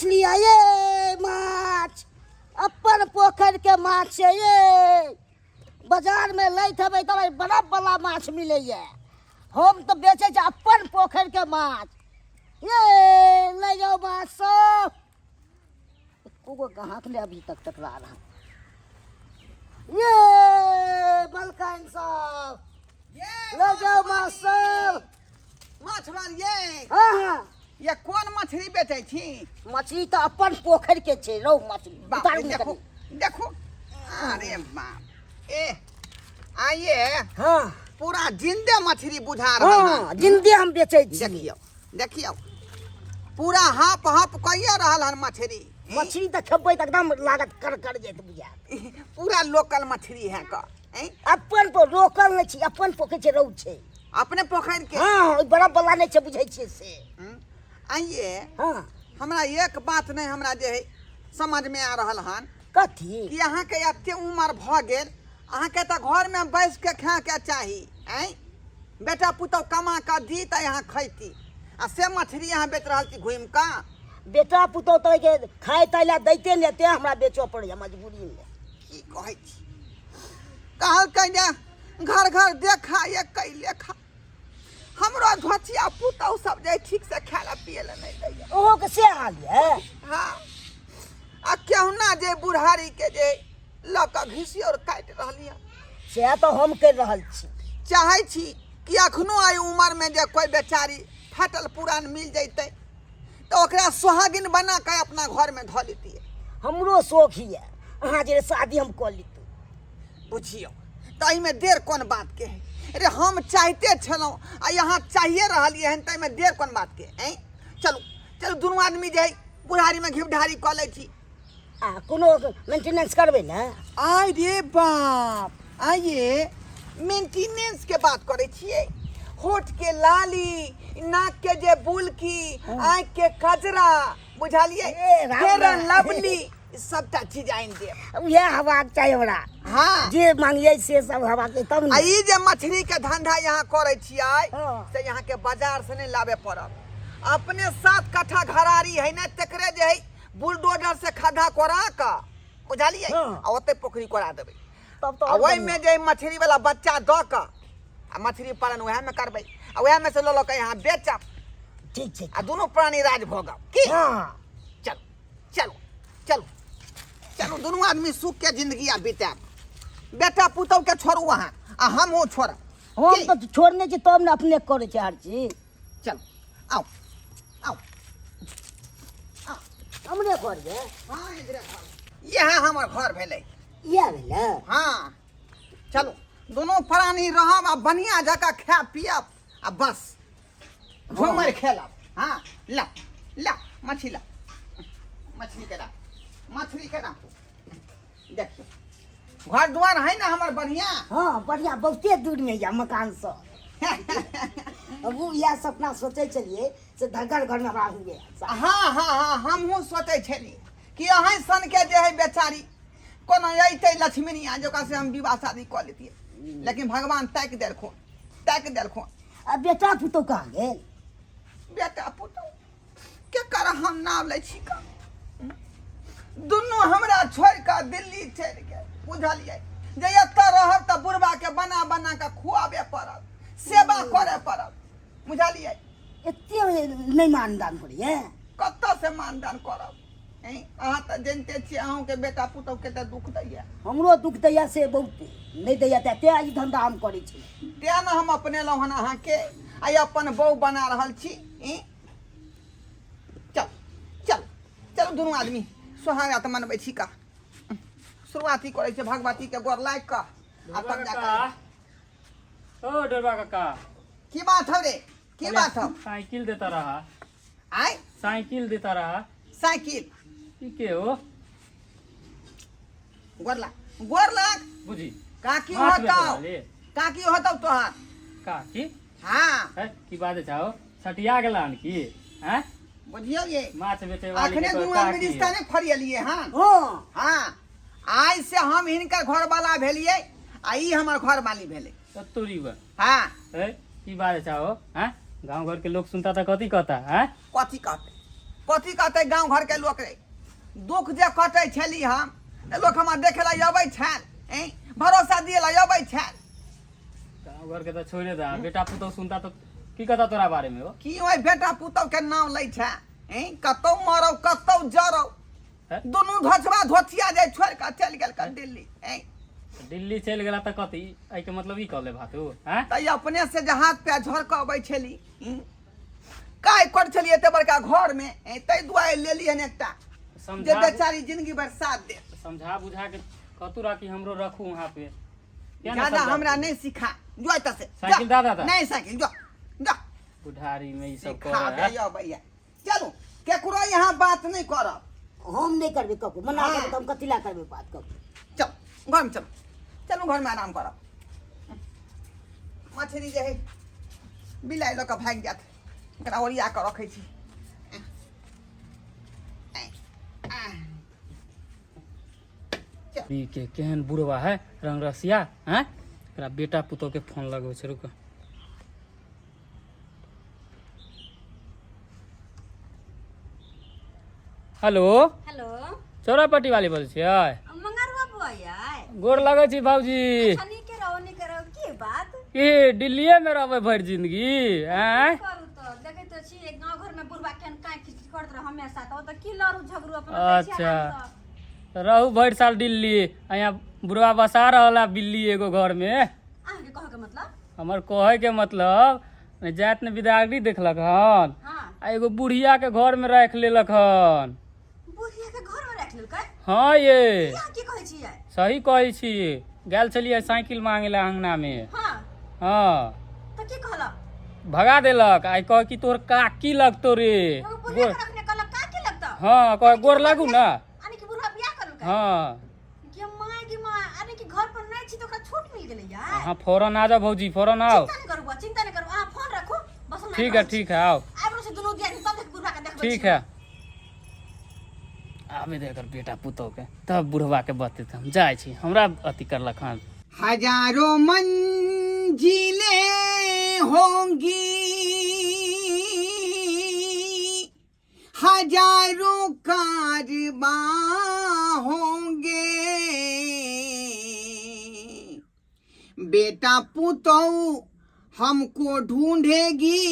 मछली आ ये माछ अपन पोखरि के माछ छै ये बाजार में लैत हेबै तऽ बरफ वाला माछ मिलैया हम तऽ बेचै छी अपन पोखरि के माछ ये ले जाओ माछ सब एको गो ग्राहक ने अभी तक टकरा रहा ये बलकाइन सब ले जाओ माछ सब माछ मारिये हाँ हाँ ये कोन मछली बेचै छी मछली तऽ अपन पोखरि के छै रहु मछली बाप रे उतारू ने देखो कनी। देखो अरे बाप ए आइए हाँ पूरा जिंदे मछली बुझा रहल हाँ हन। जिंदे हम बेचै छी देखियौ देखियौ पूरा हप हप कहिए रहल हन मछली मछली तऽ खेबै तऽ एकदम लागत कर कर जाइत बुझायत पूरा लोकल मछली है का ऐं? अपन पर रोकल नहि छी अपन पोखरि छै रहु छै अपने पोखरि के हाँ ओहि बड़ा बला नहि छै बुझै छियै से हम्म? आइए हाँ हमरा एक बात नहि हमरा जे है समझ में आ रहल हन कथी कि अहाँके एते उमर भऽ गेल अहाँके तऽ घरमे बैस के खायके चाही आँय बेटा पुतहु कमा कऽ दी तऽ अहाँ खैती आ से मछली अहाँ बेच रहल छी घुमि कऽ बेटा पुतहु तऽ के खाय ताय लए दैते नहि तेँ हमरा बेचऽ पड़ैए मजबूरीमे की कहै छी कहलकै जे घर घर देखा एक लेखा हमरो धोतिया पुतहु सब जे ठीक से खाय लए पियै लए नहि दैया ओहोके से हाल यऽ हाँ आ केहुना जे बुढ़ारी के जे लऽ कऽ घिसी और काटि रहली हन सएह तऽ हम करि रहल छी चाहै छी कि अखनो एहि उमरमे जे कोइ बेचारी फाटल पुरान मिल जैतै तऽ ओकरा सोहागिन बना कऽ अपना घरमे धऽ लेतियै हमरो शौक यऽ अहाँ जे शादी हम कऽ लीतहुँ बुझियौ तऽ एहिमे देर कोन बातके है अरे हम चाहिते छलहुँ आ यहाँ चाहिए रहलियै हन तऽ एहिमे देर कोन बातके ऐँ चलू चलू दुनू आदमी जे है बुढ़ारीमे घिवढारी कऽ लै छी आ कोनो मेंटेनेंस करबै ने आय रे बाप आइए मेंटेनेंस के बात करै छियै होठ के लाली नाक के जे बुलकी आँख के कजरा बुझलियै ए, राम फेर राम। लवली ई सबटा चीज आनि देब उएह हेबाक चाही हमरा हाँ जे मांगिए से सब हेबाक चाही तब आ ने ई जे मछली के धंधा यहाँ करै छियै हाँ। से यहाँ के बाजार से नहीं लाबे पड़त अपने 7 कट्ठा घरारी है ने तेकरे जे है बुलडोजर से खड्डा कोड़ा कऽ बुझलियै हाँ। आ ओते पोखरी कोड़ा देबै तब तऽ आ आओर ओहिमे जे मछली वाला बच्चा दऽ कऽ आ मछली पालन उएह में करबै आ उएह में से लऽ लऽ कऽ यहाँ बेचब बढ़िआँ। ठीक छै आ दुनू प्राणी राज भोगब की हाँ चलू चलू चलू चलू दुनू आदमी सुख के जिंदगी आ बितायब बेटा पुतहु के छोड़ू अहाँ आ हमहूँ छोड़ब हम की? तऽ छोड़ने छी तब ने अपने करै छै हर चीज चलू आउ आउ हमरे घर ये हाँ इधरे घर इएह हमर घर भेलै इएह भेलै हाँ चलू दुनू प्राणी रहब आ बढ़िआँ जकाँ खायब पियब आ बस झूमर खेलब हाँ ला ला मछली ला मछली के राखू मछली के राखू देखियौ घर दुआर है ना हमर बढ़िआँ हाँ बढ़िया बहुते दूर में यऽ मकान सब हमहूँ इएह सपना सोचै छलियै से धगर घर में हमरा हुए हाँ हाँ हाँ हमहूँ सोचै छली कि अहीं सनके जे है बेचारी कोनो अयतै लक्ष्मीनिया जे ओकरा से हम विवाह शादी कऽ लेतियै लेकिन भगवान ताकि देलखुन ताकि देलखुन आ बेटा पुतहु कहाँ गेल बेटा पुतहु केकर हम नाम लै छी का दुनू हमरा छोड़ि कऽ दिल्ली चलि गेल बुझलियै जे एतऽ रहब तऽ बुढ़बाके बना बना कऽ खुआबे पड़त सेवा करय पड़त बुझलियै एते नहि मानदान करैए कतऽ से मानदान करब ऐं? अहाँ तऽ जनिते छियै अहूँके बेटा पुतहुके तऽ दुख दैया हमरो दुख दैया से बहुत नहि दैया तऽ तें ई धंधा हम करै छी तेँ ने हम अपनेलहुँ हन अहाँके आइ अपन बहू बना रहल छी ई चल चल चलू दुनू आदमी सोहाग रात मनबै छी का शुरुआती करै छै भगवती के गोर लागि कऽ आ तब जा कऽ ओ डोरबा काका की बात हौ रे की बात हौ साइकिल देता रहा आय साइकिल देता रहा साइकिल ई के हो गोर लाग गोर लाग बुझी काकी माछ बेचै होतौ वाली। काकी होतौ तोहर काकी हाँ है की बात छौ सटिया गेला हन की हैं बुझियौ ये माछ बेचे वाली अखने के तोहर दुनू आदमी काकी रिश्ता नहि फरियलियै हन हाँ हाँ आइ से हम हिनकर घरवाला भेलियै आ ई हमर घरवाली भेलै तो तोरी बा हाँ है की बात छौ हैं गांव घर के लोग सुनता त कथी कहता हैं कथी कहतै कथी कहतै गाँव घरके लोक रे? दुख जे कटै छली हम तऽ लोक हमरा देखे ला अबै छल, ऐं भरोसा दिए ला अबै छल। गाँव घर के तऽ छोड़े दे, बेटा पुतोह सुनता तऽ की कहता तोरा बारे में हो? की ओहि बेटा पुतोह के नाम लै छै? ऐं कतौ मरौ कतौ जरौ, दुनू धोचबा धोचिया जे छोड़ि कऽ चलि गेल कऽ दिल्ली। ऐं दिल्ली चलि गेला तऽ कथी एहिके मतलब ई कहले भातू? हैं तऽ अपने से जे हाथ पैर झोर कऽ अबै छली, काय कर छली एते बड़का घर में, ताहि दुआरे लेली हन एकटा जे समझा बेचारी जिंदगी भर साथ दे। समझा बुझा के कहतू रहा कि हमरो रखू वहाँ पे। किया ना ज्यादा समझा? हमरा नहीं सिखा, जो एतऽ से जा। साइकिल दा दादा। नहीं साइकिल, जो जा। बुढ़ारी में ई सब सिखा कर दे भैया। चलू, केकरो यहाँ बात नहीं करब। हम नहीं करबे ककरो मना। हाँ। करबे तऽ हम कथी ला करबे बात ककरो? चल घर में चलू, चलू घर में आराम करब। मछली जे है बिलाइ लऽ कऽ भागि जायत, एकरा ओरिया कऽ रखै छी। ई के केहन बुढ़वा है रंग रसिया हैं। एकरा बेटा पुतोह के फोन लगबै छै, रुको। हेलो। हेलो। चौरापट्टी वाली बोलै छियै? मंगरवा बुआ यै। गोर लगै छी भाउजी। अच्छा, नीके रहो, नीके रहो। की बात? की दिल्लीए में रहबै भरि जिंदगी आँय? करू तऽ देखै तऽ छी गाँव घर में बुढ़वा केहन काँय खिच खिच करैत रह हमेशा, तऽ ओतऽ की लड़ू झगड़ू अपन ओतऽ छी। अच्छा। आरामसँ। तऽ रहू भरि साल दिल्ली आ यहाँ बुढ़वा बसा रहल है बिल्ली एगो घर में। अहाँके कहऽ के मतलब? हमर कहै के मतलब ने जात ने बिदागरी देखलक हन। हाँ। आ एगो बुढ़िया के घर में राखि लेलक हन। बुढ़िया के घर में राखि लेलकै? हाँ ये। ई अहाँ की कहै छियै? सही कहै छी, गेल छलियै साइकिल मांगे ला अंगना में। हाँ। हाँ। तऽ की कहलक? भगा देलक। आइ कह कि तोहर काकी लगतो रे। एगो बुढ़िया के रखने कहलक काकी लगतौ? हाँ, कह गोर लागू ना। यानी कि बुढ़वा बियाह करलकै? हाँ। गे माय गे माय, अरे कि घर पर नहीं छी तऽ ओकरा छूट मिल गेलै यार। अहाँ फौरन आ जाओ भौजी, फौरन आओ। चिंता नहीं करू बुआ, चिंता नहीं करू, अहाँ फोन रखू बस, हम ठीक है, ठीक है, आओ। आबि रहल छी दुनू दियादनी, तब देख बुढ़वा के देखबै ठीक छी। है, आबे दे एकर बेटा पुतोह के, तब बुढ़वा के बतेते। हम जाइ छी, हमरा अथी करलक हन। हजारों मंजिलें होंगी, हजारों कारवां होंगे, बेटा पुतोह हमको ढूंढेगी,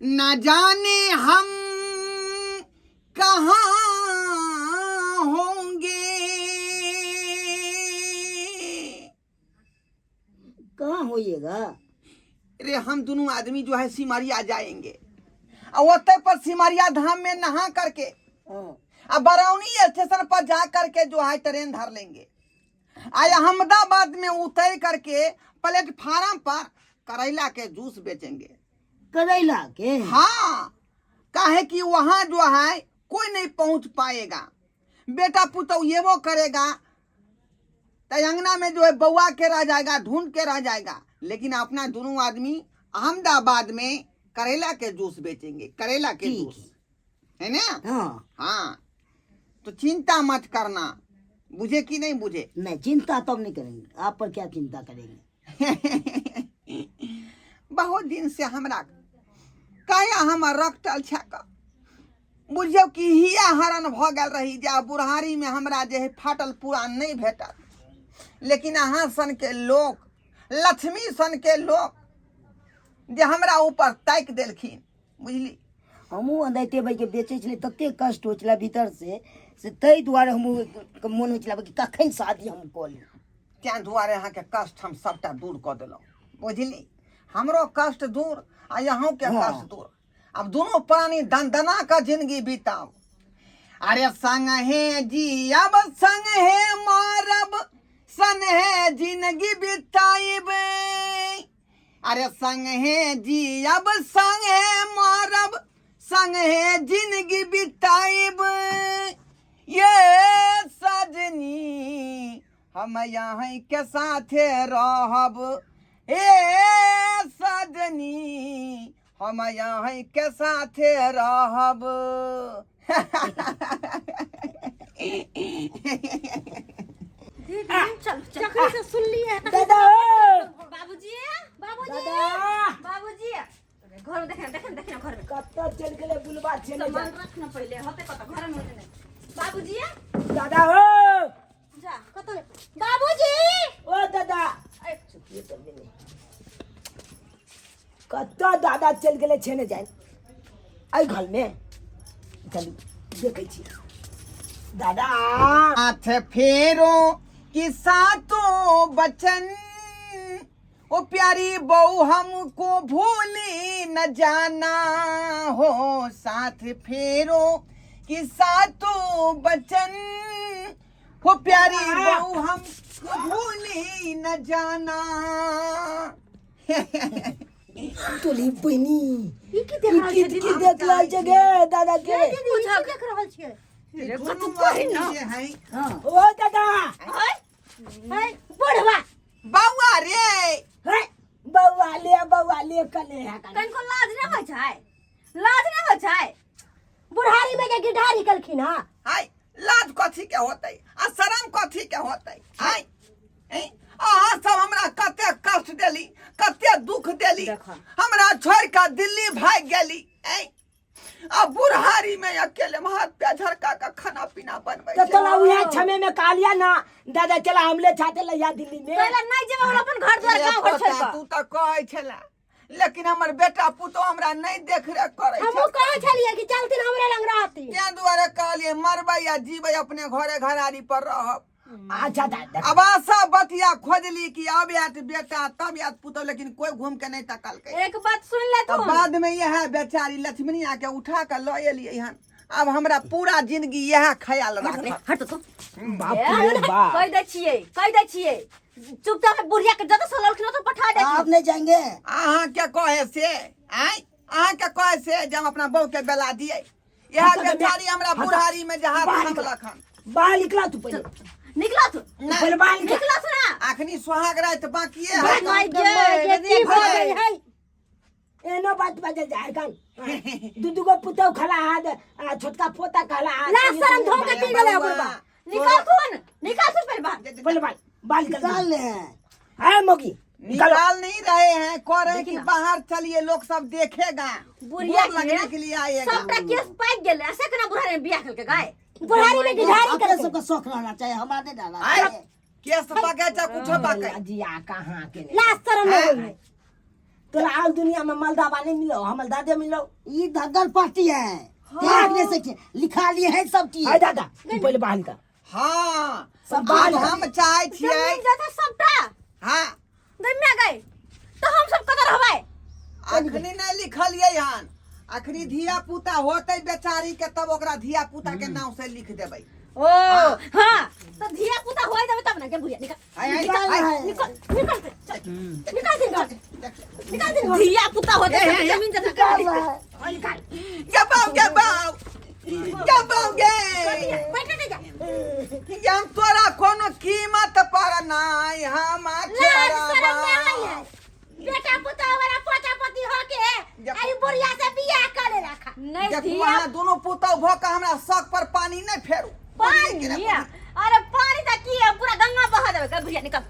न जाने हम कहाँ होंगे। कहाँ होइएगा? रे, हम दोनों आदमी जो है सिमरिया जाएंगे और ओते पर सिमरिया धाम में नहा करके हाँ। आ बरौनी स्टेशन पर जा करके जो है ट्रेन धर लेंगे आ अहमदाबाद में उतर करके प्लेटफार्म पर करेला के जूस बेचेंगे। करैला के? हाँ, काहे कि वहाँ जो है कोई नहीं पहुंच पाएगा। बेटा पुतोह ये वो करेगा तो अंगना में जो है बउआ के रह जाएगा, ढूंढ के रह जाएगा, लेकिन अपना दोनों आदमी अहमदाबाद में करेला के जूस बेचेंगे, करेला के ठीक। जूस है ना? हाँ। हाँ, तो चिंता मत करना, बुझे कि नहीं बुझे? नहीं, चिंता तो हम नहीं करेंगे, आप पर क्या चिंता करेंगे। बहुत दिन से हमरा काया हमर रखटल छक, बुझियौ कि हिया हरण भऽ गेल रही जे आब बुढ़ारीमे हमरा जे है फाटल पुरान नहि भेटत, लेकिन अहाँ सनके लोक, लक्ष्मी सनके लोक जे हमरा ऊपर ताकि देलखिन, बुझली। हमहूँ अंदाइते भाइके बेचै छलियै, ततेक कष्ट होइ छलै भीतरसँ से, ताहि दुआरे हमहूँ मोन होइ छलै कि कखन शादी हम कऽ ली। तेँ दुआरे अहाँके कष्ट हम सभटा दूर कऽ देलहुँ, बुझली। हमरो कष्ट दूर आ अहूँके कष्ट दूर, अब दोनों प्राणी दनदना का जिंदगी बिताओ। अरे संग हे जियब संग हे मारब सन हे जिंदगी बिताइब, अरे संग हे जियब संग हे मारब संग हे जिंदगी बिताइब, ये सजनी हम यहाँ के साथे रहब, ए सजनी हम यहाँ के साथे रहब। चल चल, से सुनलिए। दादा। बाबूजी, बाबूजी। दादा। बाबूजी, घर में देखे, देखे, देखे घर में। कतऽ चलि गेलै बुलबा? छै सामान रखना पड़े। दादा हो। जा कतौ बाबूजी। ओ दादा, कतऽ दादा चलि गेलै छै ने जानि। एहि घरमे चलू देखै छी दादा। हाथ फेरो कि सातों बचन, ओ प्यारी बहू हमको भूली न जाना हो। साथ फेरो कि सातों बचन, हो प्यारी बहू हमको भूली न जाना। तोली बहिनी, ई की देख रहल ई छियै की दीदी? देख रहल छै गे दादा के? दीदी, ई की देख रहल छियै? दुनू आदमी जे हैं। ओ दादा। है है बुढ़वा। बौआ रे। हे बौआ ले, बौआ ले कले है। कनिको लाज नहि होइ छै? लाज नहि होइ छै? बुढ़ारी में जे गिरधारी कलखिन हाँ। हाय, लाज कथी के होतै आ शरम कथी के होतै? हाय हैं? अहाँ सब हमरा कते कष्ट देली, कते दुख देली। देखो। हमरा छोड़ कऽ दिल्ली भागि गेली, हैं? आ बुढ़ारी में अकेले में हाथ पे झरका के खाना पीना बनबै तो छै। तोला उहे छमे में कहलिया ना दादा, चला हमले छाते लैया दिल्ली में। पहिले नहि जेबै हम अपन घर द्वार रे गाँव घर छोड़ि पोता, कऽ। तू तऽ कहै छला, लेकिन हमर बेटा पुतोह हमरा नहि देख रेख करै हमहूँ छै। कहै छलियै कि चलथिन हमरे लग रहती। तें दुआरे कहलियै मरबै या जीबै अपने घरे घरारी पर रहब। अच्छा दादा। अब आशा बतिया खोजली कि अब आयत बेटा तब आयत पुतोह, लेकिन कोई घूम के नहीं तकलकै। एक बात सुन ले तब तू। बाद में यह बेचारी लक्ष्मणिया के उठा के लऽ एलियै हन। अब हमरा पूरा जिंदगी यह ख्याल राखत। हट तू। बाप रे बाप। कहि दै छियै, कहि दै छियै, चुपचाप बुढ़िया के जतऽ से ललखिन ओतऽ पठा दै। आप नहीं जाएंगे। अहाँ के कहे से आय, अहाँ के कहे से जे हम अपना बहू के बेला दियै? यह हट तो बेचारी हमरा हट। बुढ़ारी में जे हाथ बाहर थमलक हन। बाहर निकला तू पहले। निकला तू। नहि। पहले बाहर निकला। निकला तू ना। अखनी सुहाग राति बाकिए है। माय गे, गे, की भऽ गे। गेल है? एनो बात बाजल जाय कन दू दू गो पुतहु खला हाथ आ छोटका पोता कहला हाथ। लाज शरम धो के चलि गेलै बुढ़बा। निकाल तू, निकाल तू पहले बाहर। पहले बाल बाल निकल। निकाल ले हैं। है मोगी, निकालो। निकाल नहीं रहे हैं, कह रहे हैं देखी कि ना। बाहर चलिए, लोग सब देखेगा, बुढ़िया गोर लगने के लिए आएगा। सबटा केस पाकि गेलै, ऐसे केना बुढ़ारी में बियाह केलकै गाय? बुढ़ारी में गिरधारी अपने करके सबका शौक रहना चाहिए, हमारा नहीं रहना आय, चाहिए। केस पके चाहे कुछो पके। जिया कहाँ के ने। लाज शरम नहीं होई है। तोरा आल दुनिया में मलदावा नहीं मिलो, हमर दादे मिलो। ये धग्गल पार्टी है, देखने से कि लिखा लिए है सब चीज। है दादा, तू पहले बाहर निकल। हाँ, सब आब बाहर। हम चाहे छियै। जमीन जथा सबटा। हाँ। गम्या गए तो हम सब कतऽ रहबै? अखनी नहीं लिखलियै हन, अखनी धिया पुता होतै बेचारी के तब ओकरा धिया पुता के नाम से लिख देबै। ओ हाँ, तो धिया पुता होय देबै तब ना। के बुढ़िया निकल। आय, आय, निकाल आय, है। निकल, निकल से, चल, निकल से, निकल देख। निकल से। धिया पुता होते सब जमीन जथा निकाल रहा है। निकाल। गे बाऊ, गे बाऊ, गे बाऊ, गे। बैठ दे जा। ये हम तोरा कोनो कीमत पर नहीं हम लाज शरम नहीं है। बेटा पुता वाला पोता पोती हो के जब- आई बुढ़िया से बियाह कर ले रखा नहीं। देखू धिया अहाँ दोनों पुतहु भऽ कऽ हमरा शक पर पानी नहीं फेरू। पानी? अरे पानी त की है, पूरा गंगा बहा देबे। कर बुढ़िया, निकल,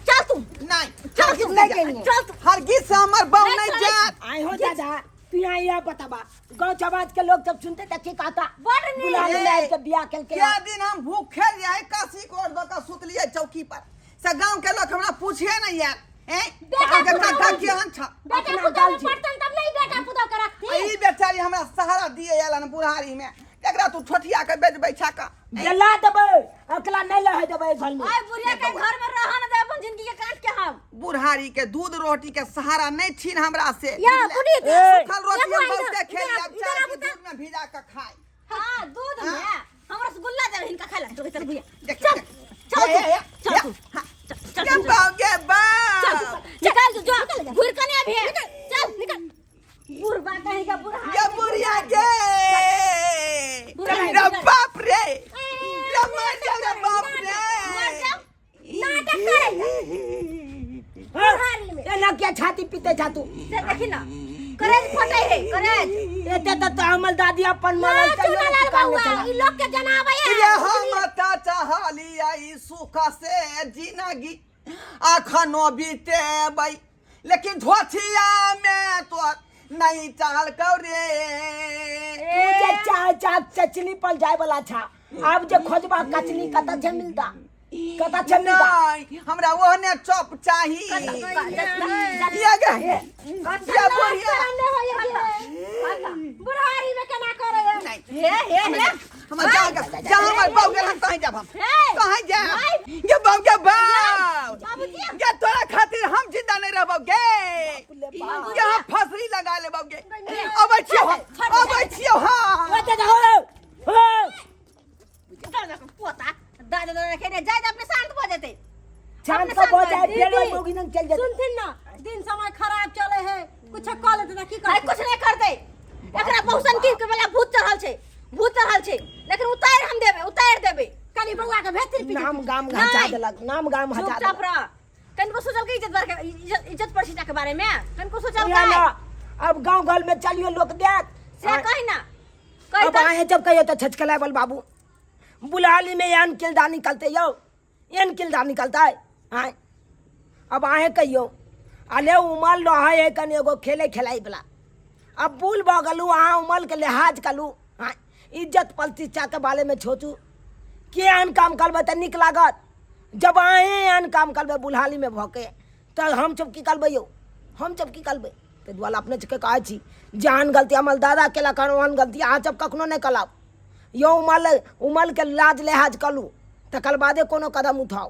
चल तू। नहीं। चल तू। नहीं जाएंगे। चल तू। हरगिज से हमर बहू नहीं नहीं चलै। जात। आए हो दादा, तू यहाँ यह बताबा, गाँव समाज के लोग जब सुनते तब की कहता? बड़ नीक। बुला ले के बियाह केल के। क्या दिन हम भूखे रहे, काशी कोर दऽ कऽ सुतलियै चौकी पर से गांव के लोग हमरा पूछे नहीं यार हैं बेटा के पुतहु काका केहन छ। बेटा अपना पुतहु गाल में छी। पड़तन तब नहीं बेटा पुतहु के आ रखती। ई बेचारी हमरा सहारा दिए आयल हन बुढ़ारी में, एकरा तू ठोठिया के बेचबै छा का? जला देबै, अकेला नहीं रहे देबै घर में। आय बुढ़िया के घर में रह न दे, अपन जिंदगी के काट के हम बुढ़ारी के दूध रोटी के सहारा नहीं छीन हमरा से। या पुनीत। ए, सूखल रोटी हम देखो, बहुते इधर, खेलिए, इधर अब चाय आबू के तऽ। दूध में भिजा के खाय। हाँ, दूध में हम रसगुल्ला देब हिनका खाय ला। चल चल भैया। देख, चल। देख। चल हे, तू, हे, चल हे, तू। हाँ। चल चल गे चल, बाऊ, गे बाऊ। चल निकाल तू, जो घुर कने अभी चल निकल। बुढ़बा कहीं का बुढ़ा। गे बुढ़िया गे। बुढ़ा रे बाप रे, रे मर जाओ, रे बाप रे। मर जाओ, नाटक करे बुढ़ारी में। एना क्या छाती पीते छा तू? से देखी ना, करेज फटे है करेज। एते त हमर दादी अपन मरल। ना चुना लाल बउआ, ई लोग के जनाबै है। रे हम त चाहलियै सुख से जिंदगी अखनो बीतेबै, लेकिन धोथिया में तो नहीं चाहल कौ रे। तू जे चाह चाह चचली पर जाय वाला छा, आब जे खोजबा कचनी कतऽ छै मिलता, कतऽ छै मिलता? नहीं, हमरा ओहने चप चाही। ये गे, ये बुढ़िया। बुढ़ारी में केना करे है? नहीं। हे हे हे। हमर जा गे, जा हमर बाऊ गेल हन तहीं जाब हम। तहीं जाब। गे बाऊ, गे बाऊ। गे तोरा खातिर हम जिंदा नहीं रहबौ गे। गे हम फसरी लगा लेबौ गे। अबै छियौ हम, अबै छियौ हम। ओते जाओ हो। पोता दादा दादा खेने जाय अपने शांत भऽ जेतै। शांत तो भऽ जाए, फेर ओहि मौगी लग चलि जेतै। सुनथिन ना, दिन समय खराब चले है, कुछ कऽ लेते तऽ की अरे करते? कुछ नहीं करते। एकरा बहुसन की के वाला भूत चढ़ल छै, भूत चढ़ल छै, लेकिन उतार हम देबै, उतार देबै। कनी बौआ के भेजथिन पीछे। नाम गाम हटा नहीं। देलक, नाम गाम हटा चुपचाप देलक। रह। कनिको सोचल के इज्जत बारे, इज्जत इज्जत प्रतिष्ठा के बारे में कनिको सोचल इएह के ना, अब गांव घर में चलियो लोक देत से कहि ना, कहि अब तऽ। आए जब कहियो तो छचकलाय बोल बाबू बुलाली में एहन किलदा निकलते यौ, एहन किलदा निकलता है आए। अब आहे कहियो अले उमल रहे है कनि एगो खेले खेलाई वाला, अब बुल भऽ गेलू अहाँ, उमल के लिहाज कलू आए, इज्जत प्रतिष्ठा के बारे में सोचू के एहन काम करबै तऽ नीक लागत? जब अहें एहन काम करबै बुढ़ाली में भऽ के तऽ हम सब की करबै यौ, हम सब की करबै? ताहि दुआरे अपने सबके कहै छी, जेहन गलती हमर दादा केलक हन ओहन गलती अहाँ सब कखनो नहि करब यौ। उमल उमल के लाज लिहाज करू, तकर बादे कोनो कदम उठाउ।